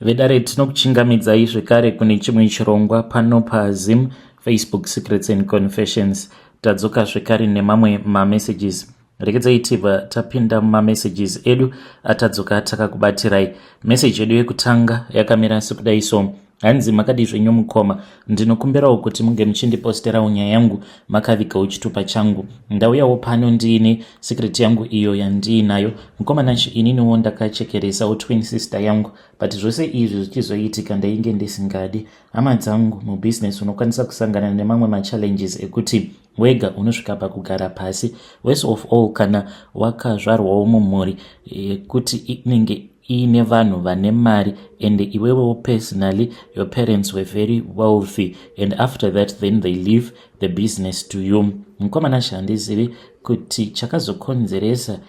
Vedare, tinokuchingamidzai zvekare kune chimwe chirongwa pano paZim Facebook Secrets and Confessions. Tadzoka zvekare nemamwe mamessages. Rekedzai tibva tapinda mumamessages edu atadzoka takakubatirai. Meseji yedu yekutanga yakamira sekudai so. Hanzi, "Makadi zvenyu mukoma? Ndinokumbirawo kuti munge muchindiposterawo nyaya yangu makavigawo chitupa changu. Ndauyawo pano ndiine secret yangu iyo yandiinayo. Mukoma Nashi, ininiwo ndakachekeresawo twin sister yangu, but zvose izvi zvichizoitika ndainge ndisingadi. Hama dzangu, mubusiness unokwanisa kusangana nemamwe machallenges ekuti wega unosvika pakugara pasi. Worst of all, kana wakazvarwawo mumhuri yekuti inenge iine vanhu vane mari and iwewewo personally your parents were very wealthy, and after that then they leave the business to you. Mukoma Nashi, handizivi kuti chakazokonzeresa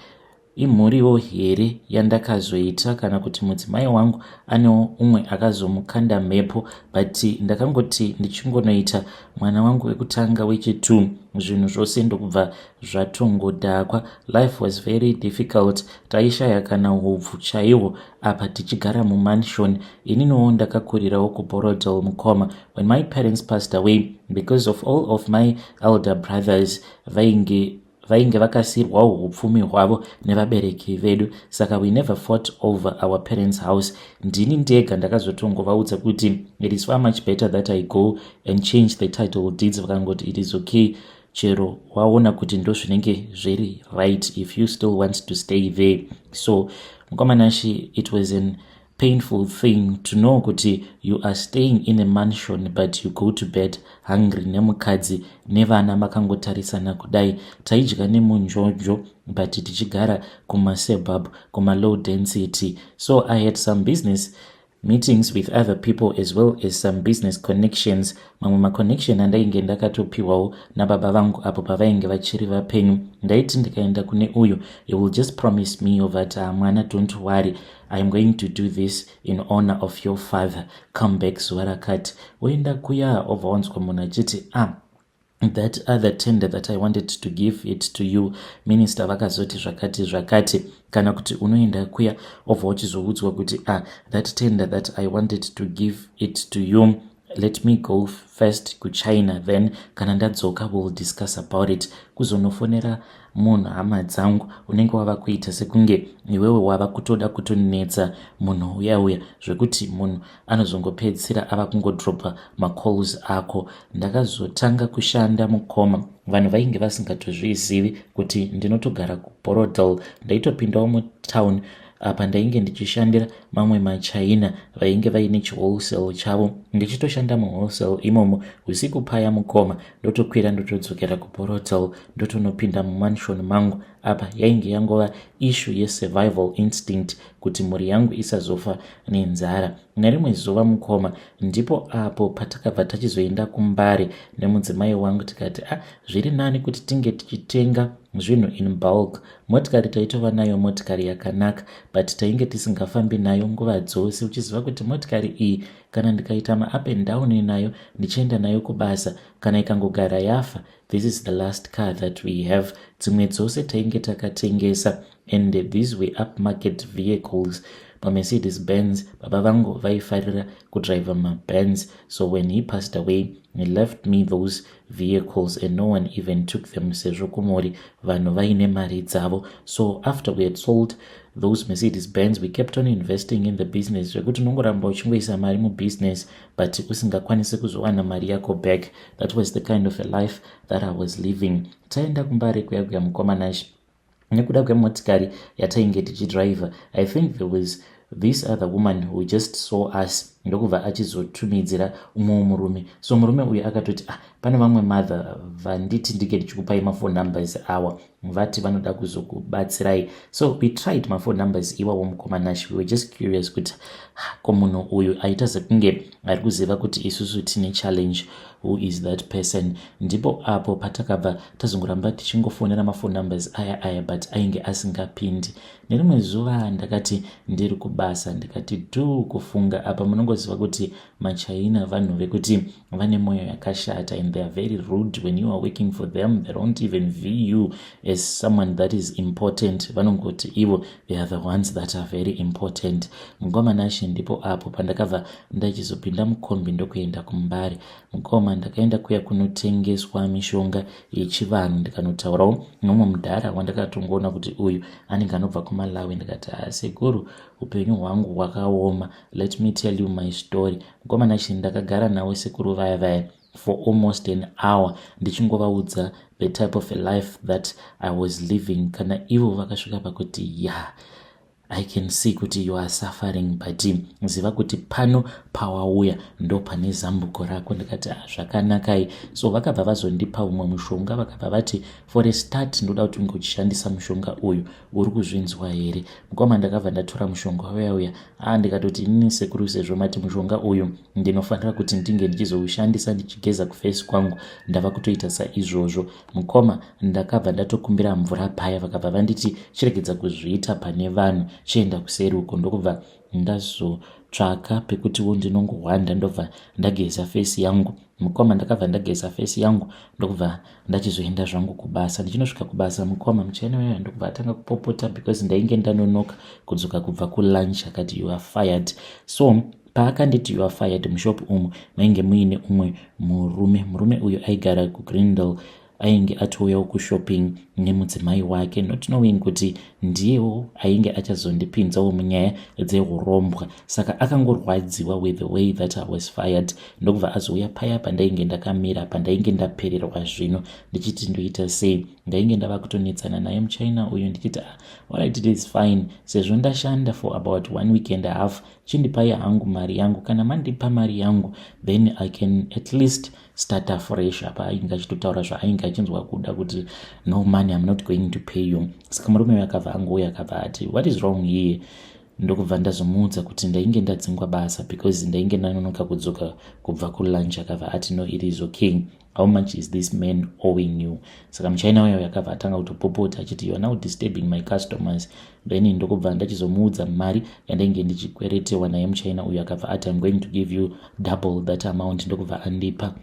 imhuriwo here yandakazoita kana kuti mudzimai wangu anewo umwe akazomukanda mhepo, but ndakangoti ndichingonoita mwana wangu wekutanga, wechi2, zvinhu zvose ndokubva zvatongodhakwa. Life was very difficult. Taishaya kana upfu chaihwo, apa tichigara mumansion. Ininiwo ndakakurirawo kuBorrowdale, mukoma. When my parents passed away, because of all of my elder brothers vainge vakasiyirwawo upfumi hwavo nevabereki vedu, saka we never fought over our parents' house. Ndini ndega ndakazotongovaudza kuti it is far much better that I go and change the title deeds. Vakangoti it is okay, chero waona kuti ndo zvinenge zviri right if you still want to stay there. So mukoma Nashi, it was an painful thing to know kuti you are staying in a mansion but you go to bed hungry nemukadzi nevana makangotarisana kudai. Taidya nemunjonjo but tichigara kumasuburb, kumalow density. So I had some business meetings with other people as well as some business connections, mamwe maconnection andainge ndakatopiwawo nababa vangu apo pavainge vachiri vapenyu. Ndaiti ndikaenda kune uyu, he will just promise me that, 'Ah, mwana, don't worry, I am going to do this in honor of your father. Come back zuva rakati.' Woenda kuya, obva wanzwa munhu achiti, 'Ah, that other tender that I wanted to give it to you, minister vakazoti zvakati zvakati.' Kana kuti unoenda kuya, obva uchizoudzwa kuti, 'Ah, that tender that I wanted to give it to you, let me go first kuChina, then kana ndadzoka will discuss about it.' Kuzonofonera munhu, hama dzangu, unenge wava kuita sekunge iwewe wava kutoda kutonetsa munhu uya uya, zvekuti munhu anozongopedzisira ava kungodropa macalls ako. Ndakazotanga kushanda, mukoma, vanhu vainge vasingatozvizivi kuti ndinotogara kuBorrowdale. Ndaitopindawo mutown. Apa ndainge ndichishandira mamwe maChina vainge vaine chiwholesale chavo, ndichitoshanda muwholesale imomo. Usiku paya, mukoma, ndotokwira, ndotodzokera kuBorrowdale, ndotonopinda mumansion mangu. Apa yainge yangova issue yesurvival instinct, kuti mhuri yangu isazofa nenzara. Nerimwe zuva, mukoma, ndipo apo patakabva tachizoenda kuMbare nemudzimai wangu, tikati, 'A ah, zviri nani kuti tinge tichitenga zvinhu in bulk.' Motikari taitova nayo, motikari yakanaka, but tainge tisingafambi nayo nguva dzose, uchiziva kuti motikari iyi kana ndikaita maup and down nayo ndichienda nayo kubasa, kana ikangogara yafa, this is the last car that we have. Dzimwe dzose tainge takatengesa, and these were upmarket vehicles, maMercedes Benz. Baba vangu vaifarira kudriva maBenz, so when he passed away he left me those vehicles and no one even took them, sezvo kumuri vanhu vaine mari dzavo. So after we had sold those Mercedes Benz, we kept on investing in the business, zvekuti unongoramba uchingoisa mari mubusiness but usingakwanisi kuzowana mari yako back. That was the kind of a life that I was living. Taenda kuMbare kuya kuya, mukoma Nashi, nekuda kwemotikari yatainge tichidriva, I think there was this other woman who just saw us, ndokubva achizotumidzira umwewo murume. So murume uyu akatoti, 'Ah, pane vamwe mother vanditi ndike ndichikupai maphone numbers awa, vati vanoda kuzokubatsirai.' So we tried maphone numbers iwawo, mukoma Nash. We were just curious kuti ko munhu uyu aita sekunge ari kuziva kuti isusu tine challenge, who is that person? Ndipo apo patakabva tazongoramba tichingofonera maphone numbers aya aya, but ainge asingapindi. Nerimwe zuva ndakati ndiri kubasa, ndikati dhu kufunga apa munongoziva. Munongoziva kuti maChina vanhu vekuti vane mwoyo yakashata and they are very rude. When you are working for them, they don't even view you as someone that is important. Vanongoti ivo they are the ones that are very important. Mukoma Nashe, ndipo apo pandakabva ndachizopinda mukombi ndokuenda kuMbare. Mukoma, ndakaenda kuya kunotengeswa mishonga yechivanhu, ndikanotaurawo nomwe mudhara wandakatongoona kuti uyu anenge anobva kuMalawi. Ndikati, "Asekuru, upenyu hwangu hwakaoma. Let me tell you my story." Mukoma Nashe, ndakagara navo sekuru vaya vaya for almost an hour, ndichingovaudza the type of a life that I was living. Kana ivo vakasvika pakuti, "Ya, yeah, I can see kuti you are suffering, but ziva kuti pano pawauya ndo pane zambuko rako." Ndikati, ah, zvakanakai." So vakabva vazondipa umwe mushonga. Vakabva vati, "For a start, ndoda kuti unge uchishandisa mushonga uyu. Uri kuzvinzwa here?" Mukoma, ndakabva ndatora mushonga uya uya. A, ndikatoti, "Inini sekuru, sezvo mati mushonga uyu ndinofanira kuti ndinge ndichizoushandisa ndichigeza kuface kwangu, ndava kutoita saizvozvo." Mukoma, ndakabva ndatokumbira mvura paya. Vakabva vanditi, "Chiregedza kuzviita pane vanhu, chienda kuseri uko." Ndokubva ndazotsvaka pekutiwo ndinongohwanda, ndobva ndageza face yangu. Mukoma, ndakabva ndageza face yangu, ndokubva ndachizoenda zvangu kubasa. Ndichinosvika kubasa, mukoma, muchina uyo ndokubva atanga kupopota because ndainge ndanonoka kudzoka kubva kulunch. Akati, "You are fired." So paakanditi, "You are fired," mushop umu mainge muine umwe murume. Murume uyu aigara kuGreendale, ainge atouyawo kushopping nemudzimai wake, not knowing kuti ndiyewo ainge achazondipinzawo munyaya dzeurombwa. Saka akangorwadziwa with the way that I was fired, ndokubva azouya paya pandainge ndakamira, pandainge ndapererwa zvino, ndichiti ndoita sei. Ndainge ndava kutonetsana naye muchina uyu, ndichiti, ah, alright, it is fine. Sezvo ndashanda for about one week and a half, chindipai hangu mari yangu. Kana mandipa mari yangu, then I can at least start afresh. Apa ainge achitotaura zvaainge achinzwa kuda kuti, "No money, I'm not going to pay you." Saka murume uyu akabva angouya, akabva ati, "What is wrong here?" Ndokubva ndazomuudza kuti ndainge ndadzingwa basa because ndainge ndanonoka kudzoka kubva kulunch. Akabva ati, "No, it is okay. How much is this man owing you?" Saka muchina uyo akabva atanga kutopopota achiti, "You are now disturbing my customers." Then ndokubva ndachizomuudza mari yandainge ndichikweretewa naye. Muchina uyu akabva ati, "I'm going to give you double that amount." Ndokubva andipa.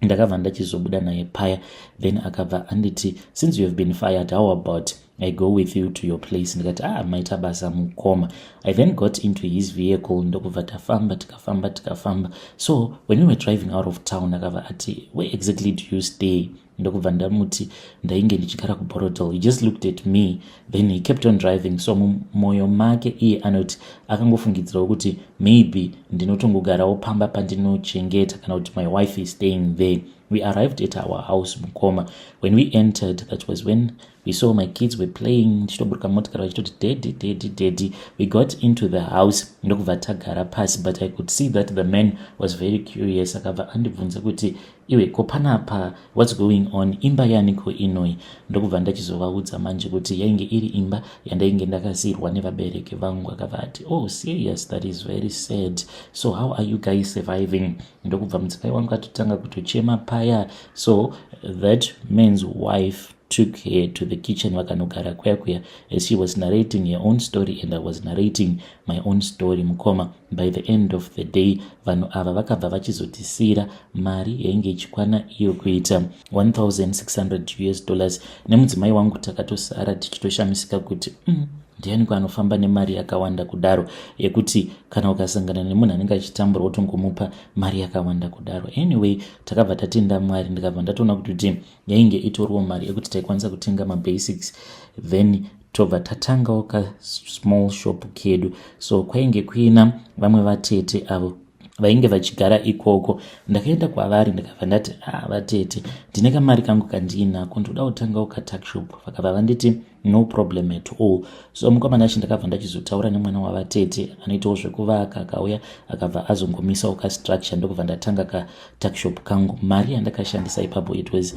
Ndakabva ndachizobuda naye paya. Then akabva anditi, "Since you have been fired, how about I go with you to your place?" Ndikati, "Ah, maita basa, mukoma." I then got into his vehicle, ndokubva tafamba, tikafamba, tikafamba. So when we were driving out of town, akabva ati, "Where exactly do you stay?" Ndokubva ndamuti ndainge ndichigara kuBorrowdale. He just looked at me, then he kept on driving. So mumwoyo make iye anoti akangofungidzirawo kuti maybe ndinotongogarawo pamba pandinochengeta, kana kuti my wife is staying there. We arrived at our house, mukoma. When we entered, that was when we saw my kids were playing. Ndichitoburuka motikari, vachitoti, "Daddy, Daddy, Daddy." We got into the house, ndokubva tagara pasi, but I could see that the man was very curious. Akabva andibvunza kuti, "Iwe, ko panapa what's going on? Imba yaniko inoi?" Ndokubva ndachizovaudza manje kuti yainge iri imba yandainge ndakasiyirwa nevabereki vangu. Akabva ati, "Oh, serious? That is very sad. So how are you guys surviving?" Ndokubva mudzimai wangu atotanga kutochema paya. So that man's wife took her to the kitchen, vakanogara kuya kuya as she was narrating her own story and I was narrating my own story. Mukoma, by the end of the day, vanhu ava vakabva vachizotisiyira mari yainge ichikwana iyo kuita US$1600. Nemudzimai wangu takatosara tichitoshamisika kuti, ndiani anofamba nemari yakawanda kudaro, yekuti kana ukasangana nemunhu anenge achitambura wotongomupa mari yakawanda kudaro?" Anyway, takabva tatenda Mwari. Ndikabva ndatoona kuti yainge itoriwo mari yekuti taikwanisa kutenga mabasics, then tobva tatangawo kasmall shop kedu. So kwainge kuina vamwe vatete avo vainge vachigara ikoko. Ndakaenda kwavari, ndikabva ndati, "Ah, vatete, ndine kamari kangu kandiinako, ndoda kutangawo katuckshop." Vakabva vanditi, "No problem at all." So mukoma Nashe, ndakabva ndachizotaura nemwana wavatete anoitawo zvekuvaka. Akauya, akabva azongomisawo kastructure, ndokubva ndatanga katuckshop kangu. Mari yandakashandisa ipapo, it was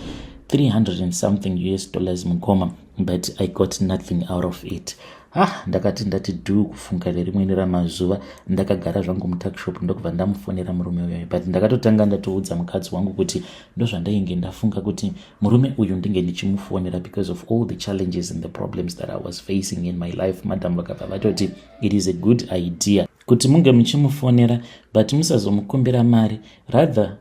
300 and something US dollars, mukoma, but I got nothing out of it. Ah, ndakati ndati dhu kufunga rerimweni ramazuva, ndakagara zvangu mutuckshop, ndokubva ndamufonera murume uyoyo. But ndakatotanga ndatoudza mukadzi wangu kuti ndozvandainge ndafunga kuti murume uyu ndinge ndichimufonera because of all the challenges and the problems that I was facing in my life. Madam vakabva vatoti, "It is a good idea." Kuti munge muchimufonera, but musazomukumbira mari, rather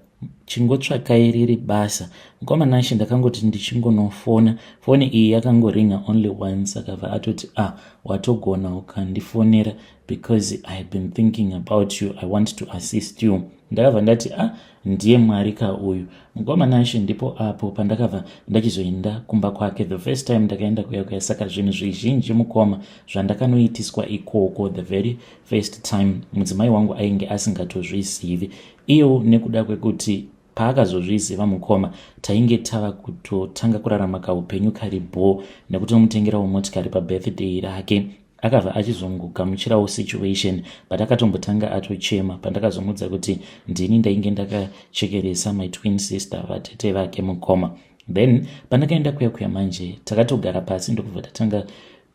chingotsvakai riri basa. Mukoma Nashe, ndakangoti ndichingonofona, foni iyi yakangoringa only once. Akabva atoti, "Ah, watogona ukandifonera because I have been thinking about you. I want to assist you." Ndakabva ndati, "Ah, ndiye Mwari ka uyu." Mukoma Nashe, ndipo apo pandakabva ndachizoenda kumba kwake the first time. Ndakaenda kuya kuya, saka zvinhu zvizhinji, mukoma, zvandakanoitiswa ikoko the very first time, mudzimai wangu ainge asingatozvizivi iyo, nekuda kwekuti paakazozviziva, mukoma, tainge tava kutotanga kurarama kaupenyu kari bho, nekuti nomutengerawo motikari pabirthday rake. Akabva achizongogamuchirawo situation, but akatombotanga atochema pandakazomudza kuti ndini ndainge ndakachekeresa my twin sister, vatete vake, mukoma. Then pandakaenda kuya kuya manje, takatogara pasi ndokubva tatanga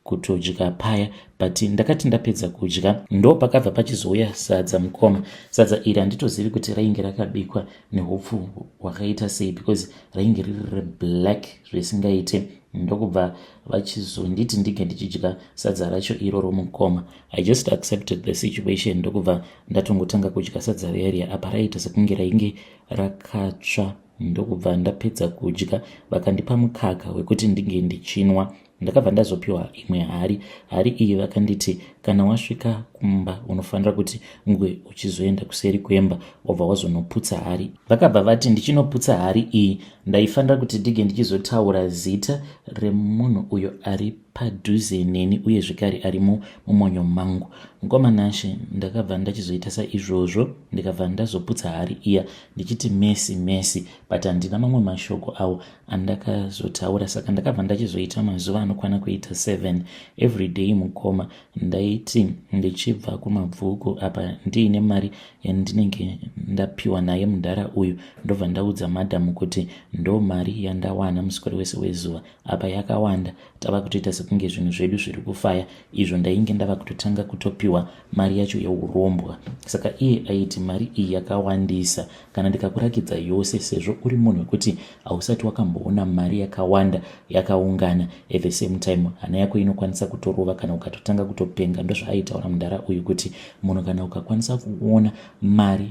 kutodya paya, but ndakati ndapedza kudya, ndo pakabva pachizouya sadza. Mukoma, sadza iri handitozivi kuti rainge rakabikwa neupfu hwakaita sei, because rainge riri reblack zvisingaite. Ndokubva vachizonditi ndinge ndichidya sadza racho iroro. Mukoma, I just accepted the situation, ndokubva ndatongotanga kudya sadza riya. Apa raiita sekunge rainge rakatsva. Ndokubva ndapedza kudya, vakandipa mukaka wekuti ndinge ndichinwa. Ndakabva ndazopiwa imwe hari. Hari iyi vakanditi, "Kana wasvika kumba, unofanira kuti ngwe uchizoenda kuseri kwemba, wabva wazonoputsa hari." Vakabva vati ndichinoputsa hari iyi, ndaifanira kuti ndige ndichizotaura zita remunhu uyo ari padhuze neni, uye zvekare arimo mumwoyo mangu. Mukoma Nashe, ndakabva ndachizoita saizvozvo, ndikabva ndazoputsa hari iya ndichiti, "Mesi, Mesi," but handina mamwe mashoko awo andakazotaura. Saka ndakabva ndachizoita mazuva anokwana kuita 7 every day. Mukoma, ndaiti ndichibva kumabvuku apa ndiine mari yandinenge ndapiwa naye mudhara uyu, ndobva ndaudza madhamu kuti ndo mari yandawana muswero wese wezuva. Apa yakawanda, tava kutoita sekunge zvinhu zvedu zviri kufaya, izvo ndainge ndava kutotanga kutopiwa mari yacho yeurombwa. Saka iye aiti, "Mari iyi yakawandisa. Kana ndikakurakidza yose, sezvo uri munhu wekuti hausati wakamboona mari yakawanda yakaungana at the same time, hana yako inokwanisa kutorova kana ukatotanga kutopenga." Ndozvaaitaura mudhara uyu, kuti munhu kana ukakwanisa kuona mari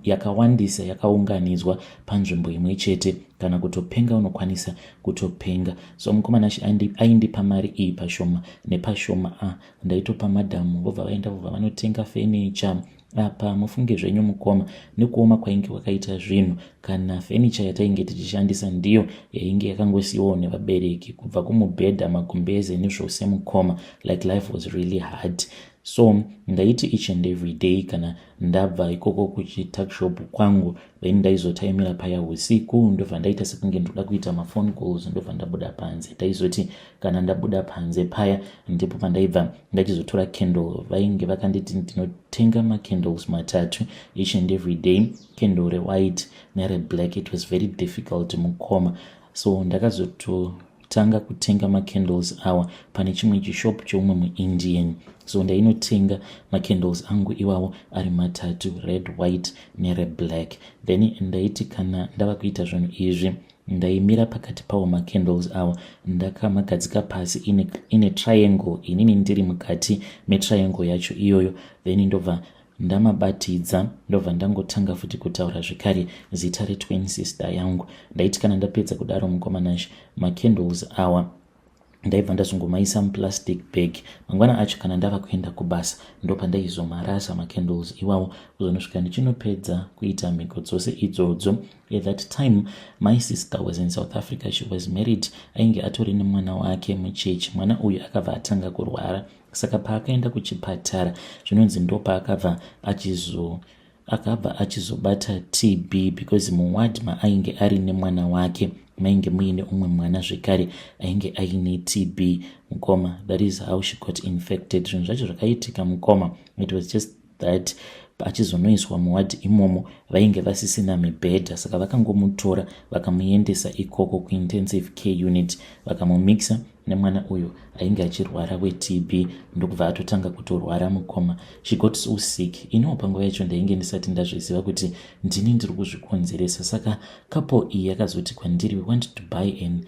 yakawandisa yakaunganidzwa panzvimbo imwe chete, kana kutopenga unokwanisa kutopenga. So mukoma Nashe, aindipa mari iyi pashoma nepashoma. A, ndaitopa madhamu, vobva vaenda, vobva vanotenga fenicha. Apa mufunge zvenyu, mukoma, nekuoma kwainge kwakaita zvinhu, kana fenicha yatainge tichishandisa ndiyo yainge yakangosiyiwawo nevabereki, kubva kumubhedha, magumbeze nezvose. Mukoma, like, life was really hard. So ndaiti each and every day kana ndabva ikoko kuchituckshop kwangu, then ndaizotaimira paya usiku, ndobva ndaita sekunge ndoda kuita maphone calls, ndobva ndabuda panze. Ndaizoti kana ndabuda panze paya, ndipo pandaibva ndachizotora candle. Vainge vakanditi ndinotenga macandles matatu each and every day, candle rewhite nereblack. It was very difficult, mukoma. So ndakazototanga kutenga macandles awa pane chimwe chishop cheumwe muIndian. So ndainotenga macandles angu iwawo ari matatu, red, white nereblack. Then ndaiti kana ndava kuita zvinhu izvi, ndaimira pakati pawo macandles awa, ndakamagadzika pasi ine triangle, inini ndiri mukati metriangle yacho iyoyo. Then ndobva ndamabatidza, ndobva ndangotanga futi kutaura zvekare zita retwin sister yangu. Ndaiti kana ndapedza kudaro, mukoma Nashe, macandles awa ndaibva ndazongomaisa muplastic bag. Mangwana acho kana ndava kuenda kubasa, ndopandaizomarasa macandles iwawo, kuzonosvika ndichinopedza kuita mhiko dzose idzodzo. At that time my sister was in South Africa. She was married, ainge atori nemwana wake muchechi. Mwana uyu akabva atanga kurwara. Saka paakaenda kuchipatara, zvinonzi ndopaakabva achizo akabva achizobata TB, because muward maainge ari nemwana wake mainge muine umwe mwana zvekare ainge aine TB. Mukoma, that is how she got infected. Zvinhu zvacho zvakaitika, mukoma, it was just that achizonoiswa muwadhi imomo, vainge vasisina mibhedha, saka vakangomutora vakamuendesa ikoko kuintensive care unit, vakamumixa nemwana uyu ainge achirwara weTB, ndokubva atotanga kutorwara. Mukoma, she got so sick. Iniwo panguva yacho ndainge ndisati ndazviziva kuti ndini ndiri kuzvikonzeresa. Saka couple iyi yakazoti kwandiri, "We want to buy an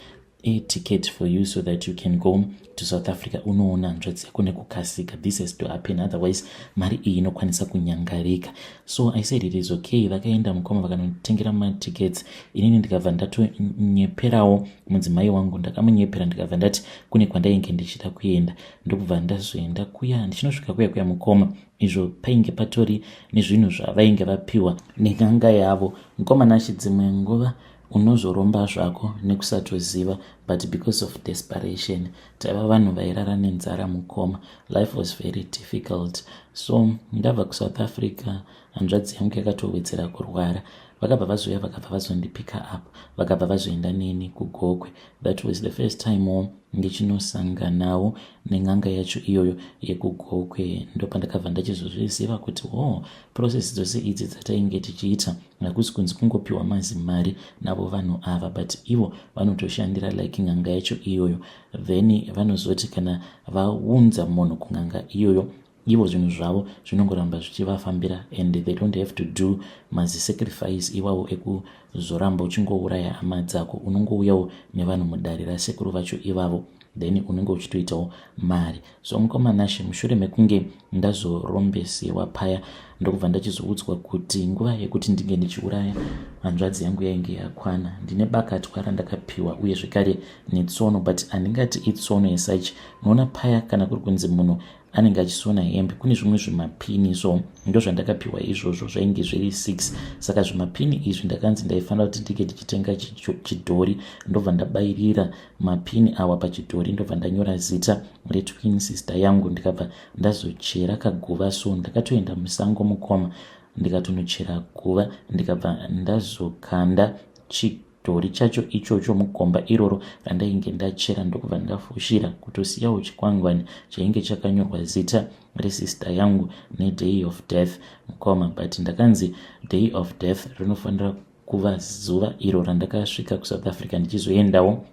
air ticket for you so that you can go to South Africa unoona hanzvadzi yako nekukasika. This has to happen, otherwise mari iyi inokwanisa kunyangarika." So I said it is okay. Vakaenda mukoma, vakanotengera matickets. Inini ndikabva ndatonyeperawo mudzimai wangu, ndakamunyepera, ndikabva ndati kune kwandainge ndichida kuenda, ndokubva ndazoenda kuya. Ndichinosvika kuya kuya mukoma, izvo painge patori nezvinhu zvavainge vapiwa nen'anga yavo. Mukoma Nashi, dzimwe nguva unozoromba zvako nekusatoziva, but because of desperation. Taiva vanhu vairara nenzara mukoma, life was very difficult. So ndabva kuSouth Africa, hanzvadzi yangu yakatowedzera kurwara. Vakabva vazouya, vakabva vazondipicka up, vakabva vazoenda neni kuGokwe. That was the first time ndichinosanganawo nen'anga yacho iyoyo yekuGokwe. Ndopandakabva ndachizozviziva kuti o oh, process dzose idzi dzatainge tichiita hakusi kunzi kungopiwa mazimari navo vanhu ava, but ivo vanotoshandira like n'anga yacho iyoyo. Then vanozoti kana vaunza munhu kun'anga iyoyo, ivo zvinhu zvavo zvinongoramba zvichivafambira and they don't have to do mazisacrifice iwawo ekuzoramba uchingouraya hama dzako. Unongouyawo nevanhu mudare rasekuru vacho ivavo, then unenge uchitoitawo mari. So mukoma Nashe, mushure mekunge ndazorombesewa paya, ndokubva ndachizoudzwa kuti nguva yekuti ndinge ndichiuraya hanzvadzi yangu yainge yakwana. Ndine bakatwa randakapiwa uye zvekare netsono, but handingati itsono yesuch. Unoona paya kana kuri kunzi munhu anenge achisona hembe, kune zvimwe zvimapini, so ndo zvandakapiwa izvozvo, zvainge zviri 6. Saka zvimapini izvi ndakanzi ndaifanira kuti ndinge ndichitenga chidhori, ndobva ndabayirira mapini awa pachidhori, ndobva ndanyora zita retwin sister yangu, ndikabva ndazochera kaguva. So ndakatoenda musango mukoma, ndikatonochera guva, ndikabva ndazokanda chidhori chacho ichocho mugomba iroro randainge ndachera, ndokubva ndafushira, kutosiyawo chikwangwani chainge chakanyorwa zita resister yangu neday of death mukoma. But ndakanzi day of death rinofanira kuva zuva iro randakasvika kuSouth Africa ndichizoendawo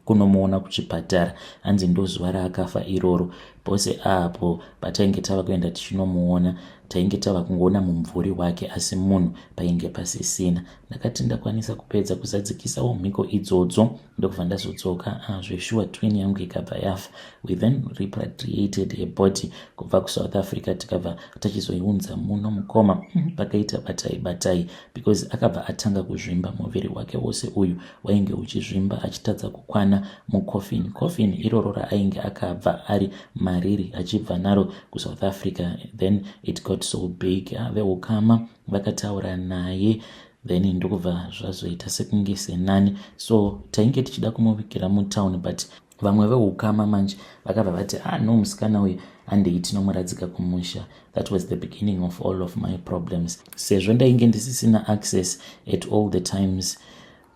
kunomuona kuchipatara. Hanzi ndo zuva raakafa iroro. Pose apo patainge tava kuenda tichinomuona, tainge tava kungoona mumvuri wake, asi munhu painge pasisina. Ndakati ndakwanisa kupedza kuzadzikisawo mhiko idzodzo, ndokubva ndazodzoka. Ah, zveshuwa twin yangu ikabva yafa. We then repatriated her body kubva kuSouth Africa, tikabva tachizoiunza muno mukoma. Pakaita batai batai because akabva atanga kuzvimba muviri wake wose uyu, wainge uchizvimba achitadza kukwana mucoffin. Coffin iroro raainge akabva ari mariri achibva naro kuSouth Africa, then it got so big. Ah, veukama vakataura naye, then ndokubva zvazoita sekunge senani. So tainge tichida kumuvigira mutown, but vamwe veukama manje vakabva vati, "Ah no, musikana uyu handei tinomuradzika kumusha." That was the beginning of all of my problems, sezvo ndainge ndisisina access at all the times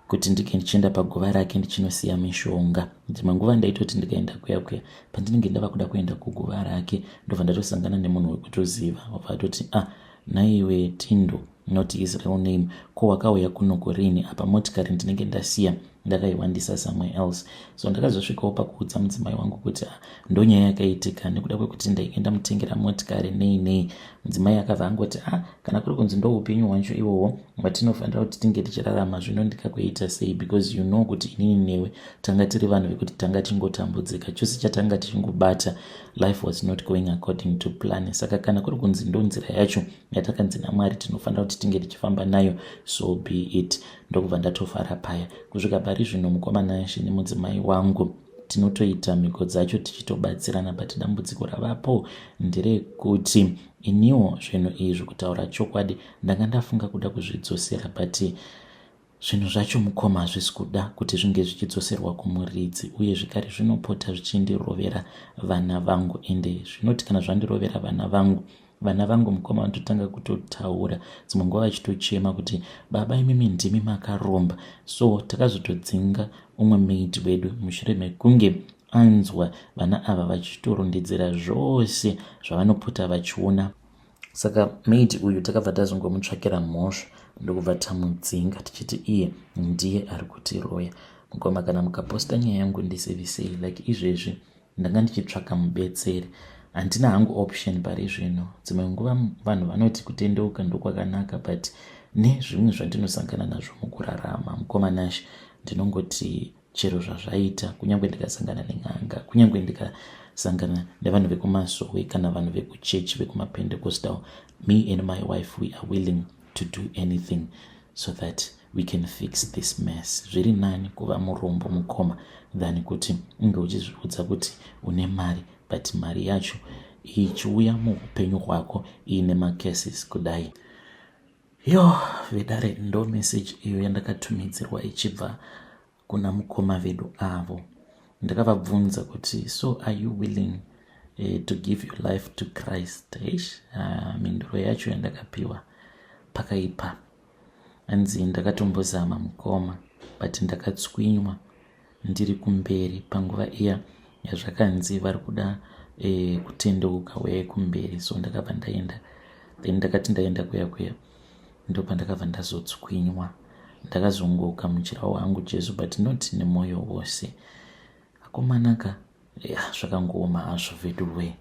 kuti ndinge ndichienda paguva rake ndichinosiya mishonga. Dzimwe nguva ndaitoti ndikaenda kuya kuya, pandinenge ndava kuda kuenda kuguva rake, ndobva ndatosangana nemunhu wekutoziva, wabva atoti, "Ah, naiwe Tindo," not his real name, "ko wakauya kuno rini?" Apa motikari ndinenge ndasiya ndakaiwandisa somewhere else. So ndakazosvikawo pakuudza mudzimai wangu kuti, ah, ndonyaya yakaitika nekuda kwekuti ndainge ndamutengera motikari nei nei. Mudzimai akabva angoti, "Ah, kana kuri kunzi ndo upenyu hwacho ihwohwo hwatinofanira kuti tinge tichirarama, zvino ndikakuita sei? Because you know kuti inini newe tanga tiri vanhu vekuti tanga tingotambudzika chose chatanga tichingobata. Life was not going according to plan. Saka kana kuri kunzi ndo nzira yacho yatakanzi naMwari tinofanira kuti tinge tichifamba nayo, so be it." Ndokubva ndatofara paya. Kusvika pari zvino mukoma Nashe nemudzimai wangu tinotoita mhiko dzacho tichitobatsirana, but dambudziko ravapo nderekuti iniwo zvinhu izvi, kutaura chokwadi, ndanga ndafunga kuda kuzvidzosera, but zvinhu zvacho mukoma hazvisi kuda kuti zvinge zvichidzoserwa kumuridzi. Uye zvekare zvinopota zvichindirovera vana vangu, ende zvinoti kana zvandirovera vana vangu, vana vangu mukoma vanototanga kutotaura, dzimwe nguva vachitochema kuti, "Baba, imimi ndimi makaromba." So takazotodzinga umwe maid wedu mushure mekunge anzwa vana ava vachitorondedzera zvose zvavanopota vachiona. Saka maid uyu takabva tazongomutsvakira mhosva, ndokubva tamudzinga tichiti iye ndiye ari kutiroya. Mukoma, kana mukaposta nyaya yangu, ndizivisei. Like izvezvi ndanga ndichitsvaka mubetseri, handina hangu option pari zvino. Dzimwe nguva vanhu vanoti kutendeuka ndokwakanaka, but nezvimwe zvandinosangana nazvo mukurarama mukoma Nashe, ndinongoti Chero zvazvaita, kunyange ndikasangana nen'anga, kunyange ndikasangana nevanhu vekumasowe kana vanhu vekuchechi vekumaPentecostal, me and my wife, we are willing to do anything so that we can fix this mess. Zviri nani kuva murombo, mukoma, than kuti unge uchizviudza kuti une mari, but mari yacho ichiuya muupenyu hwako iine macurses kudai. Yo, vedare, ndo message iyo yandakatumidzirwa ichibva kuna mukoma vedu avo. Ndakavabvunza kuti, "So are you willing to give your life to Christ?" Eish, mhinduro yacho yandakapiwa, pakaipa. Hanzi, "Ndakatombozama, mukoma, but ndakatswinywa ndiri kumberi panguva iya yazvakanzi vari kuda kutendeuka, uyai kumberi." So ndakabva ndaenda, then ndakati ndaenda kuya kuya, ndopandakabva ndazotswinywa. Ndakazongogamuchira wangu Jesu, but not nemwoyo wose. Akomanaka, ya, zvakangooma hazvo veduwe.